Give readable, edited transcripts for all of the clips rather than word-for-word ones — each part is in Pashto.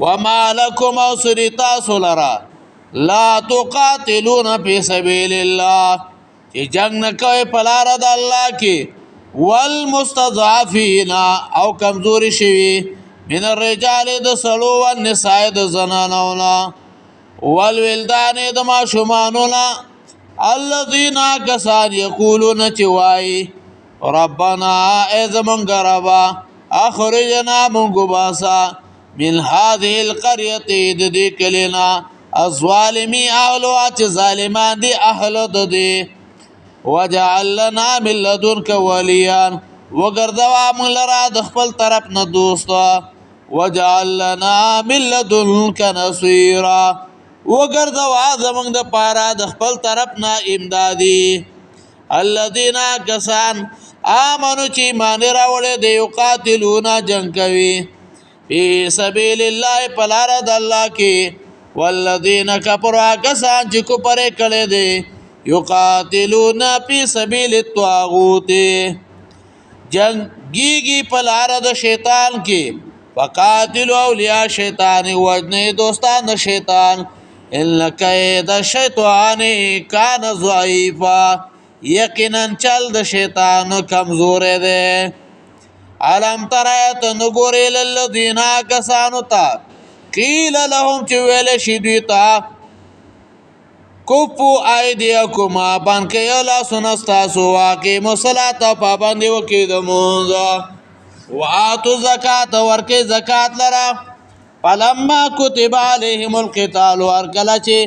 وما لكم او سری تاسو لرا لا تقاتلون فی سبیل الله، چې جنگ نه کوي په لار د الله کې، والمستضعفین او کمزوري شوي، من الرجال د سړو، والنساء د زنانو نه، والولدان د ماشومانو نه، الذين کسان یقولون چې وای ربنا ای زمونږ ربا اخرجنا مونږ باسا من هذه القريه د دې کلینا الظالمي اهل چې ظالمان دي اهل د دې، وجعل لنا من لدنك وليا وګرځوا مونږ لرا د خپل طرف نه دوست، وجعل لنا من لدنك نصيرا وګرځوا زمونږ د پاره د خپل طرف نه امدادي. الذين کسان امنو چې ایمان راوړي دی، یقاتلون جنگ کوي فی سبیل الله پلار د الله کې، والذین کفروا کسان چې کفر کړي دي یقاتلون فی سبیل الطاغوت جنگیږي په لار د شیطان کې، فقاتلوا اولیاء شیطان وجنه دوستان د شیطان، ان کید الشیطان کان ضعیفا یقینا چل د شیطان کمزور دی. الم تر ته نګورې للذین کسانو ته قیل لهم چې ویل شي دوی ته کفو ایدیکما بان کې یو لاسونه ستاسو، واقیموا الصلاة پابندي وکړئ د مونځ، وآتوا الزکات ورکړئ زکات لره، فلما کتب علیهم القتال ورکله چې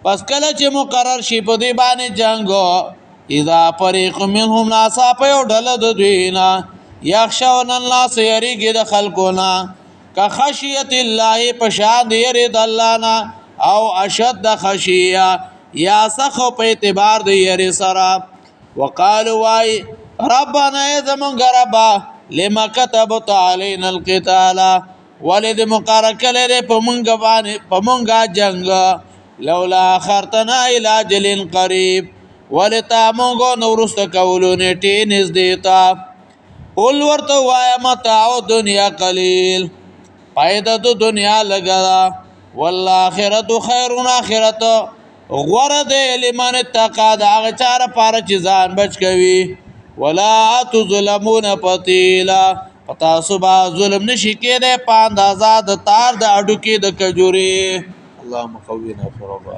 پس کله چې مقرر شي په دې باندې جنگ، اذا فريق منهم ناسا په یو ډله د دوی نه یخشون الناس یریږي د خلکو نه که خشیت الله په شان د یری د الله نه او اشد خشیه یا سخو په اعتبار د یری سره، وقالو وای ربنا زمونږ ربا لما كتبت علينا القتال ولې د مقرر کړی په مونږ باندې په مونږه جنگ، لولا اخرتنا الى اجل قریب ولې تا مونږ نورست کولو نیټې نږدې تا، قل ورته وایا متاع دنیا قلیل پیدا د دنیا لګا ده، والآخرت خیر آخرت غوره دی لمن اتقا د هغه چا لپاره چې ځان بچ کوي، ولا تظلمون فتیلا پتا سو با ظلم نشي کېدی په اندازه د تار د اډوکې د کجوري. اللهم قوینا فربا.